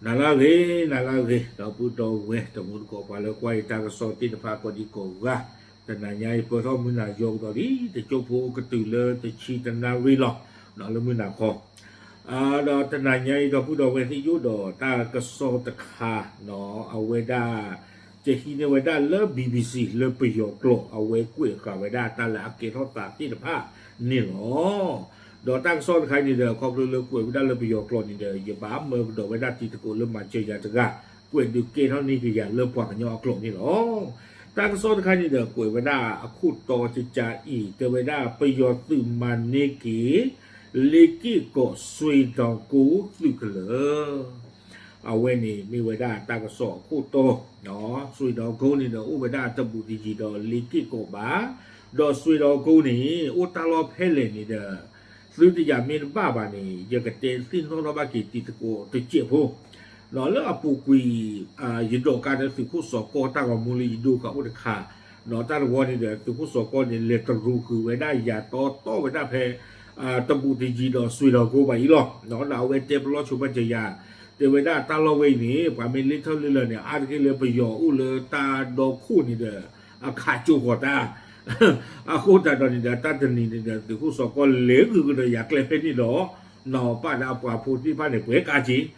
နၤလၢအဂ့ၤ, နၤလၢအဂ့ၤ, ဒီပုၢ်ဒီဝဲၢ် တမူတကိးပှၤလၢကွၢ်ယတၢ်ကစီၣ်သ့ၣ်တဖၣ်ကိးဒံကိးဂၤ, တနၤညါအံၤပၢၢ်ထီၣ်မုၢ်နၤယီၤကဒီးလံ, တကၠိဖိကတုၤလၢတဆံတနၣ်ရံၣ်လီၤ, လၢမုၢ်နၤခီ ဒီးတနၤညါအံၤ ဒီပုၢ်ဒီဝဲၢ်သ့ၣ်ယိၣ်ဒီးတၢ်ကစီၣ်တခါ, အဝဲဒၣ် ကဟံးန့ၢ်ဝဲဒၣ်လၢ BBC လၢပယီၤကျိာ် အဝဲကွဲးဃာ်ဝဲဒၣ်တၢ်လၢအကဲထီၣ်သးသ့ၣ်တဖၣ်န့ၣ်လီၤ. ဒီးတၢ်ကစီၣ်တခါအံၤန့ၣ်ဒီး ခီဖျိလၢကွဲးဝဲဒၣ်လၢပယီၤကျိာ်န့ၣ်ဒီး ယဘၣ်မၢကဒီးဝဲဒၣ်တံၤသကိးလၢမၤစၢၤယၤတဂၤ, ကွဲးဒုးကဲထီၣ်န့ၢ်ကယၤလၢပှၤကညီအကျိာ်န့ၣ်လီၤ. တၢ်ကစီၣ်တခါန့ၣ်ဒီး ကွဲးဝဲဒၣ်အခိၣ်တီကကါအံၤ တဲဝဲဒၣ်ပယီၤသုးမၤန့ၢ်က့ၤ လ့က့ၢ်ကီးစွ့ဒီကိသုးကလၢၤ အဝဲန့ၣ်မ့ၢ်ဝဲဒၣ်တၢ်ကစီၣ်အခိၣ်တီ, စွ့ဒီကိန့ၣ်ဒီး အိၣ်ဝဲဒၣ်တဘူးတယံၤဒီးလ့က့ၢ်ကီးဘၣ်, ဒီးစွ့ဒီကိန့ၣ် အိၣ်တၢ်လီၢ်ဖဲလဲၣ်န့ၣ်ဒီး သုတယၤမ့ၢ်တဘၣ်ဘၣ်န့ၣ် ယကတဲသ့ၣ်နီၣ်ထီၣ်ဘၣ်က့ၤတံၤသကိးတစဲးဖိ ဒီးလၢအပူၤကွံာ် ယဒိးကါဒီးသုးခိၣ်စီၤကီၢ်တၢ်ဂီၤမူလၢယဒိဃာ်အိၣ်တခါ, ဒီးတၢ်တဝီန့ၣ်ဒီး သုးခိၣ်စီၤကီၢ်န့ၣ် လဲၤတရူးဃုာ်ဝဲဒၣ်ယၤတီတီဝဲဒၣ်ဖဲ တဘူးတယံၤဒီးစွ့ဒီကိဘၣ်အံၤလီၤ. ဒီးအဝဲတဲပလီၢ်ဆိဘၣ်စၢၤယၤ, တဲဝဲဒၣ်တၢ်လီၢ်ဝဲအံၤန့ၣ် ပှၤမ့ၢ်လ့ထီၣ်လ့လၢာ်န့ၣ် အါတက့ၢ်လၢပယီၤအိၣ်လၢတၢ်ဒီခိၣ်န့ၣ်ဒီး အခးကၠိဃီၤတၢ် အဃိသတးဒီးန့ၣ်ဒီး တၢ်တနံၤန့ၣ်ဒီး သုးခိၣ်စီၤကီၢ်လဲၤဂုာ်ကဒီးယၤကျဲဖဲန့ၣ်ဒီး နီၢ်ပၢ်ဒီးအပှၤဖိသ့ၣ်တဖၣ်န့ၣ် ပှဲၤကါက့ၤ,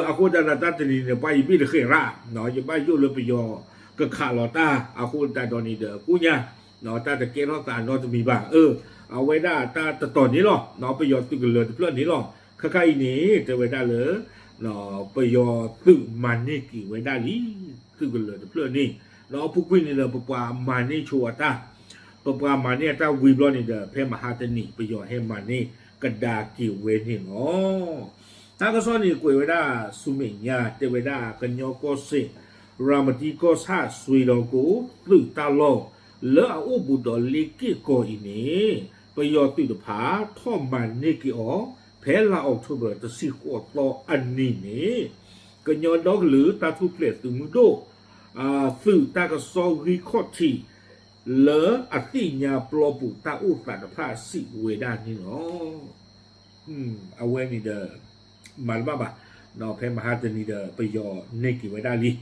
အဃိသတးဒီးတၢ်တနံၤန့ၣ် ပှၤယဘ့ၣ်တဃဲးရၣ်, ယဘၣ်ယိၣ်လၢပယီၤကခးလီၤတၢ်, အဃိသတးဒီးန့ၣ်ဒီး ကိညါ တၢ်တကဲထီၣ်သးနီတမံၤဘၣ်, အဝဲဒၣ်တၢ်တတီၤန့ၣ်လီၤ, ပယီၤသုးကလၢၤတဖျၢၣ်န့ၣ်လီၤ. ခဲခါအံၤန့ၣ် တဲဝဲဒၣ်လၢ ပယီၤသုးမၤန့ၢ်က့ၤဝဲဒၣ်လံ သုးကလၢၤတဖျၢၣ်န့ၣ်, ဒီးအပူၤကွံာ်န့ၣ်ဒီး ပပှၤမၤန့ၢ်ဆိအတၢ်, ပပှၤမၤန့ၢ်အတၢ်ဝံၤဘျီန့ၣ်ဒီး ဖဲမဟါတနံၤ ပယီၤဟဲမၤန့ၢ်ကဒါက့ၤဝဲန့ၣ်လီၤ. တၢ်ကစီၣ်န့ၣ် ကွဲးဝဲဒၣ်ဆူမဲာ်ညါ တဲဝဲဒၣ်ကညီကီၢ်စဲၣ် ရၤမတံကီၢ်ဆၣ်စွ့ဒီကိ သုးတၢ်လီၢ် လၢအအိၣ်ဘူးဒီးလ့က့ၢ်ကီးအံၤန့ၣ် ပယီၤသုးတဖၣ် ထီၣ်မၤန့ၢ်က့ၤအီၤ ဖဲလါအီးကထိဘၢၣ် တဆံဃိးသီအနံၤန့ၣ် ကညီဒီကလုာ်တၢ်ထူၣ်ဖျဲးသုးမုၢ်ဒိၣ် သုးတၢ်ကစီၣ်ဂံၢ်ခီၣ်ထံး လၢအသ့ၣ်ညါပျီပူၤတၢ်အိၣ်သးတဖၣ်စံးဝဲဒၣ်န့ၣ်လီၤ. အဝဲန့ၣ်ဒီး မၤတဘၣ်ဘၣ်, ဖဲမဟါတနံၤဒီး ပယီၤန့ၢ်က့ၤဝဲဒၣ်လံ, ဒီး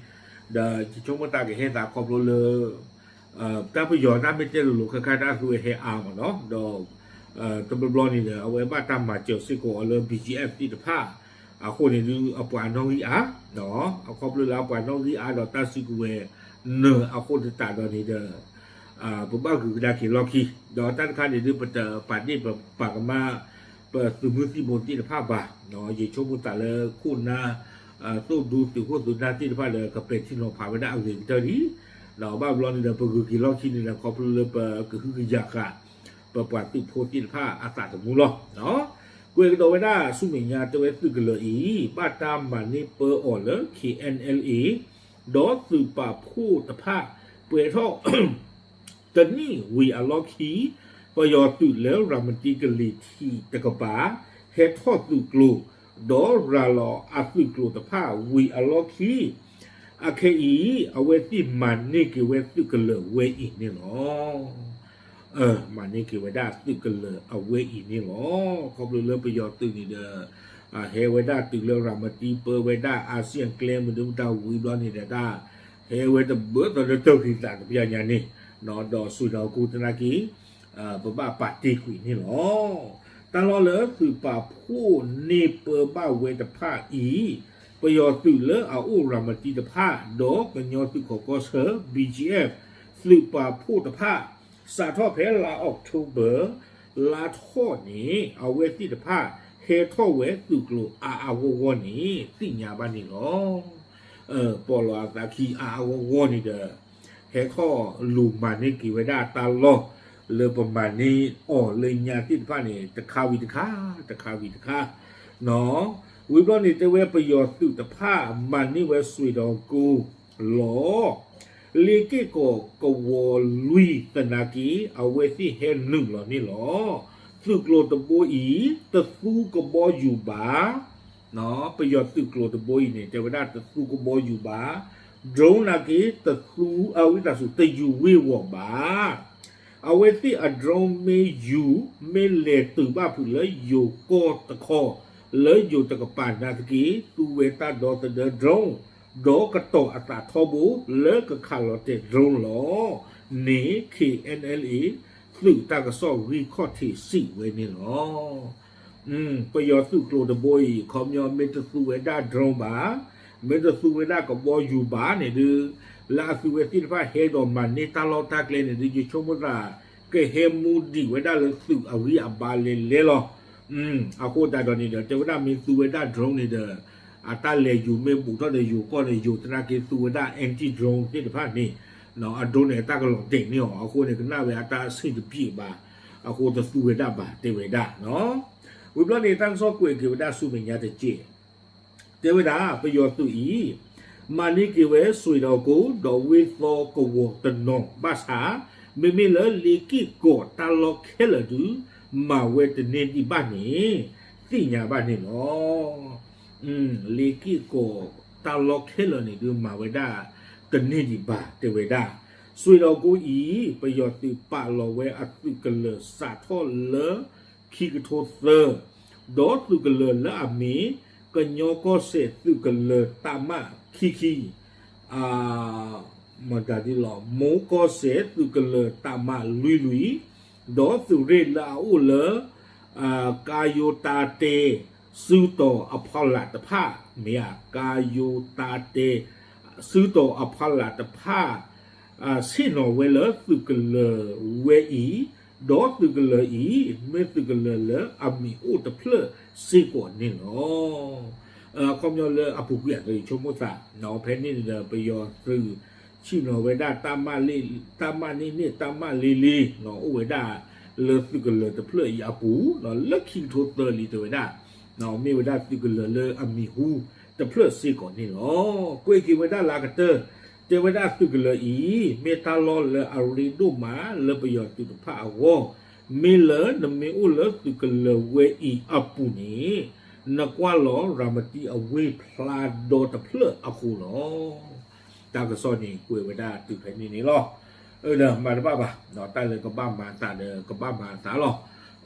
ယဆိကမိၣ်သးကဟဲသးခီဖျိလၢ တၢ်ပယီၤတၢ်မ့ၢ်တဲလိၤလိၤခဲခါ တၢ်အသုဝဲဟဲအါမးနီၤ, ဒီး တဘျီဘျီန့ၣ်ဒီး အဝဲဘၣ်တၢ်မၤစၢၤစ့ၢ်ကီးအီၤလၢ BGF သ့ၣ်တဖၣ် အဃိန့ၣ်ဒုး အပှၤနီၣ်ဂံၢ်အါ, အခီဖျိလၢအပှၤနီၣ်ဂံၢ်အါဒီးတၢ်စုကဝဲၤနၢၤအဃိသတးဒီးန့ၣ်ဒီး ပဘၣ်ဂုာ်ကဒါက့ၤလီၢ်ခံ, ဒီးတၢ်တခါန့ၣ်ဒုး ပတပာ်ဒ့ၣ်ပပာ်ကမၣ် ပသုးမုၢ်သံၣ်ဘိသ့ၣ်တဖၣ်ဘၣ်, ယဆိကမိၣ်သးလၢခိၣ်နၢ် သိၣ်ဒူသုးခိၣ်သုးနၢ်သ့ၣ်တဖၣ်ဒီး ကပဲာ်ထံနီၤဖးဝဲဒၣ်အဂ့ၤကတၢၢ်လံ, ဒီးဘၣ်ဘျီန့ၣ်ဒီး ပဂုာ်က့ၤလီၢ်ခံန့ၣ်ဒီး ခီဖျိလၢပကဟုကယာ်ဃာ် ပပှၤသုးဖိသ့ၣ်တဖၣ်အသးသမူလီၤ. ကွဲးကဒီးဝဲဒၣ်ဆူမဲာ်ညါ တဲဝဲသုးကလၢၤအံၤ ဘၣ်တၢ်မၤန့ၢ်ပၢအီၤလၢ KNLA ဒီးသုးပာ်ဖှိၣ်တဖၣ် ပှဲၤထီၣ် တနံၣ်ဝံၤအလီၢ်ခံ ပယီၤသုးလၢရၤမတံကလံၤထံးတကပၤ ဟဲထီၣ်သုးကျိၤ ဒီးရၤလီၤအသုးကျိၤတဖၣ်ဝံၤအလီၢ်ခံ အခဲအံၤ အဝဲသ့ၣ်မၤန့ၢ်က့ၤဝဲသုးကလၢၤဝဲအံၤန့ၣ်လီၤ. မၤန့ၢ်က့ၤဝဲဒၣ်သုးကလၢၤအဝဲအံၤန့ၣ်လီၤ. ခီဖျိလၢပယီၤသုးန့ၣ်ဒီး ဟဲဝဲဒၣ်တုၤလၢရၤမတံ ပၢဝဲဒၣ် အာဆီယံ ကျဲမနုၤမတၤဝံၤဘျီန့ၣ်ဒီး တၢ်ဟဲဝဲတဘၢသီလၢတၢၢ်ဃံသး တပျၢ်ညါန့ၣ်, ဒီးစွ့ဒီကိသနာ်က့ ပဘၣ်ပာ်တ့ၢ်ကွံာ်န့ၣ်လီၤ. တၢ်လီၢ်လၢသုးပာ်ဖှိၣ်န့ၢ်ပၢဘၣ်ဝဲတဖၣ်အံၤ ပယီၤသုးလၢအအိၣ်ရၤမတံတဖၣ် ဒီးကညီသုးခိးကီၢ်ဆၢ BGF သုးပာ်ဖှိၣ်တဖၣ် စးထီၣ်ဖဲလါအီးကထိဘၢၣ် လါထီၣ်န့ၣ် အဝဲသ့ၣ်တဖၣ် ဟဲထီၣ်ဝဲသုးကျိၤအါအါဂီၢ်ဂီၢ်န့ၣ် သ့ၣ်ညါဘၣ်န့ၣ်လီၤ. ပီၣ်လီၤအသးခံအါအါဂီၢ်ဂီၢ်န့ၣ်ဒီး ဟဲထီၣ်လူၤမၤန့ၢ်က့ၤဝဲဒၣ်တၢ်လီၢ် လၢပမၤန့ၢ်အီၤလၢညါသ့ၣ်တဖၣ်န့ၣ် တခါဝံၤတခါ တခါဝံၤတခါ ဝံၤဘျီန့ၣ် တဲဝဲပယီၤသုးတဖၣ် မၤန့ၢ်ဝဲစွ့ဒီကိလီၤ. လ့က့ၢ်ကီးကဝီၤလွံၢ်သနာ်က့ အဝဲသ့ၣ်ဟဲနုာ်လီၤန့ၣ်လီၤ. သုးကျိၤတဘိအံၤ တသူကဘီယူၤဘၣ် ပယီၤသုးကျိၤတဘိအံၤန့ၣ် တဲဝဲဒၣ်တသူကဘီယူၤဘၣ်, drone နာ်က့ တသူ အဝံသးစူၤ တယူၤဝ့ၤဝီၤဘၣ်. အဝဲသ့ၣ်အ drone မ့ၢ်ယူၤ မ့ၢ်လဲၤတုၤဘၣ်ဖုးလၢယိၤကီၢ်တခီ လၢယိၤတကပၤနာ်သက့ သူဝဲတၢ်ဒီသဒၢ drone ဒီးကတီၤအသးထီဘိလၢကခးလီၤတဲာ် drone လီၤန့ၣ် KNLA သုးတၢ်ကစီၣ်ဂံၢ်ခီၣ်ထံးစံးဝဲန့ၣ်လီၤ. ပယီၤသုးကျိၤတဘိအံၤ ခီပညီမ့ၢ်တသူဝဲဒၣ် drone ဘၣ်, မ့ၢ်တသူဝဲဒၣ်ကဘီယူၤဘၣ်န့ၣ်ဒုး လၢအသုးဝဲသ့ၣ်တဖၣ်ဟဲဒီးမၤန့ၢ်တၢ်လီၢ်တၢ်ကျဲန့ၣ်ဒုး ယဆိကမိၣ်သး ကဟဲမူဒံးဝဲဒၣ်လၢသုးအဂံၢ်အဘါလဲၤလဲၤလီၤ. အဃိသတးဒီးန့ၣ်ဒီး တဲဝဲဒၣ်မ့ၢ်သူဝဲဒၣ် drone န့ၣ်ဒီး အတၢ်လဲၤယူၤမ့ၢ်ဘူးထီၣ်ဒီးယိၤကီၢ်န့ၣ် ယိၤသနာ်က့သူဝဲဒၣ် anti drone သ့ၣ်တဖၣ်န့ၣ် အ drone န့ၣ် အတၢ်ကလီၤတဲာ်န့ၢ်အီၤ အဃိန့ၣ် ကနၣ်ဝဲအတၢ်ဆံၣ်တပျံၤဘၣ်, အဃိတသူဝဲဒၣ်ဘၣ် တဲဝဲဒၣ်. ဝံၤဘျီန့ၣ် တၢ်ကစီၣ်ကွဲးက့ၤဝဲဒၣ်ဆူမဲာ်ညါတက့ၢ် တဲဝဲဒၣ် ပယီၤသုးအံၤ မၤန့ၢ်က့ၤဝဲ စွ့ၤဒီးကိ ဒီးဝ့ၢ်သီကဝီၤတနီၤဘၣ်ဆၣ် မ့မ့ၢ်လၢလ့က့ၢ်ကီးတၢ်လီၢ်ခဲလၢာ်ဒုး မၤဝဲတန့ၢ်ဒံးဘၣ်န့ၣ် သ့ၣ်ညါဘၣ်န့ၣ်လီၤ. လ့က့ၢ်ကီးတၢ်လီၢ်ခဲလၢာ်န့ၣ်ဒုး မၤဝဲဒၣ်တန့ၢ်ဒံးဘၣ် တဲဝဲဒၣ်. စွ့ၤဒီးကိအံၤ ပယီၤသုးပာ်လီၤဝဲအသုးကလၢၤစးထီၣ်လၢ ခံကထိသၢ, ဒီးသုးကလၢၤလၢအမ့ၢ် ကညီကီၢ်စဲၣ်သုးကလၢၤတၢ်မၣ်ခံခံ, မတၤဒ်လီၤ မိၢ်ကီၢ်စဲၣ်သုးကလၢၤတၢ်မၣ်လွံၢ်လွံၢ်, ဒီးသုးရ့ၣ်လၢအအိၣ်လၢ ကါယိတၢ်တဲ စုတီၤအဖီလာ်တဖၣ် မ့ၢ်ဧါ ကါယိတၢ်တဲ စုတီၤအဖီလာ်တဖၣ် ဆ့ၣ်နီၤဝဲလၢသုးကလၢၤဝဲအံၤ, ဒီးသုးကလၢၤအံၤ မ့ၢ်သုးကလၢၤလၢအမံၤအိၣ်တဖျၢၣ်စ့ၢ်ကီးန့ၣ်လီၤ. အခီပညီလၢအပူၤကွံာ်အသိး ယဆိကမိၣ်သး ဖဲန့ၣ်န့ၣ်ဒီး ပယီၤသုး ဆ့ၣ်နီၤဝဲဒၣ် တၢ်မၣ်န့ၢ်န့ၢ် တၢ်မၣ်လ့လ့ အိၣ်ဝဲဒၣ်လၢသုးကလၢၤတဖျၢၣ်အံၤအပူၤ လၢခံကထိသၢလံတဲဝဲဒၣ် မ့ၢ်ဝဲဒၣ်သုးကလၢၤလၢအမံၤဟူတဖျၢၣ်စ့ၢ်ကီးန့ၣ်လီၤ. ကွဲးက့ၤဝဲဒၣ်လၢအကတၢၢ် တဲဝဲဒၣ်သုးကလၢၤအံၤ မ့ၢ်တၢ်လီၢ်လၢအရ့ဒိၣ်မးလၢပယီၤသုးတဖၣ်အဂီၢ်, မ့ၢ်လၢနမ့ၢ်အိၣ်လၢသုးကလၢၤဝဲအံၤအပူၤန့ၣ် နကွၢ်လီၤရၤမတံအဝ့ၢ်ဖျါဒီတဖျၢၣ်အဃိလီၤ. တၢ်ကစီၣ်န့ၣ် ကွဲးဝဲဒၣ်တုၤဖဲန့ၣ်န့ၣ်လီၤ. ဒီးမၤတဘၣ်ဘၣ်, တၢ်လၢကဘၣ်မၤအသးဒီး ကဘၣ်မၤအသးလီ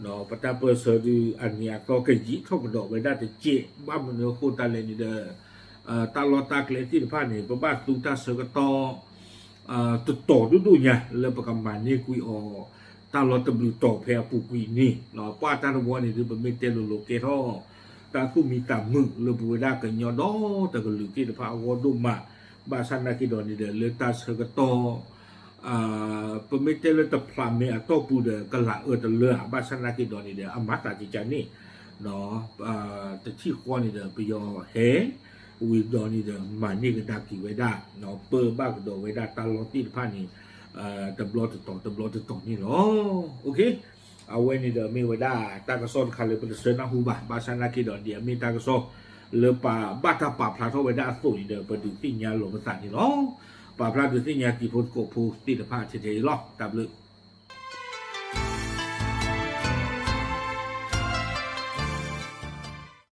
ၤ. ပတၢ်ပၢၢ်ဆၢဒုး အနံၤအသီကယံာ်ထီၣ်ကဒီးဝဲဒၣ်တက့ၢ်, ဘၣ်မနုၤအဃိသတးလဲၣ်န့ၣ်ဒီး တၢ်လီၢ်တၢ်ကျဲသ့ၣ်တဖၣ်န့ၣ် ပဘၣ်သူတၢ်ဆၢကတီၢ် တတီၤဒိၣ်ဒိၣ်ညါ လၢပကမၤန့ၢ်ကွံာ်အီၤ တၢ်လီၢ်တဘျုးတီၤဖဲအပူၤကွံာ်န့ၣ်, ပှၤတၢ်တဝီန့ၣ်ဒုး ပမ့ၢ်တဲလိၤလိၤကဲထီၣ် တၢ်သူၣ်မံသးမုာ်လၢပဝဲဒၣ်ကညီဒီတကလုာ်သ့ၣ်တဖၣ်အဂီၢ်ဒိၣ်မး, ဘၣ်ဆၣ်နာ်က့ဒီးန့ၣ်ဒီး လၢတၢ်ဆၢကတီၢ် ပမ့ၢ်တဲလၢတဖျးမဲာ်အတီၢ်ပူၤဒီး ကလၤအၢတလၢဧါ, ဘၣ်ဆၣ်နာ်က့ဒီးန့ၣ်ဒီး အမၤသးကကန့ၣ် တထံၣ်ဃီန့ၣ်ဒီး ပယီၤဟဲ ဝံၤဒီးန့ၣ်ဒီး မၤန့ၢ်ကဒါက့ၤဝဲဒၣ်, ပၢဘၣ်ကဒီးဝဲဒၣ်တၢ်လီၢ်သ့ၣ်တဖၣ်န့ၣ် တဘျီတတီၤ တဘျီတတီၤန့ၣ်လီၤ. အဝဲန့ၣ်ဒီးမ့ၢ်ဝဲဒၣ်တၢ်ကစီၣ်တခါလၢပတဆၢနၢ်ဟူဘၣ်, ဘၣ်ဆၣ်နာ်က့ဒီး ဒ်အမ့ၢ်တၢ်ကစီၣ်လၢပဘၣ်တၢ်ပာ်ဖျါထီၣ်ဝဲဒၣ်အသိးန့ၣ်ဒီး ပဒုးသ့ၣ်ညါလီၤပသးန့ၣ်လီၤ. ပာ်ဖျါဒုးသ့ၣ်ညါတံၤဖိသကိးဖိသ့ၣ်တဖၣ်ထဲထဲအံၤလီၤ. တၢ်ဘျုး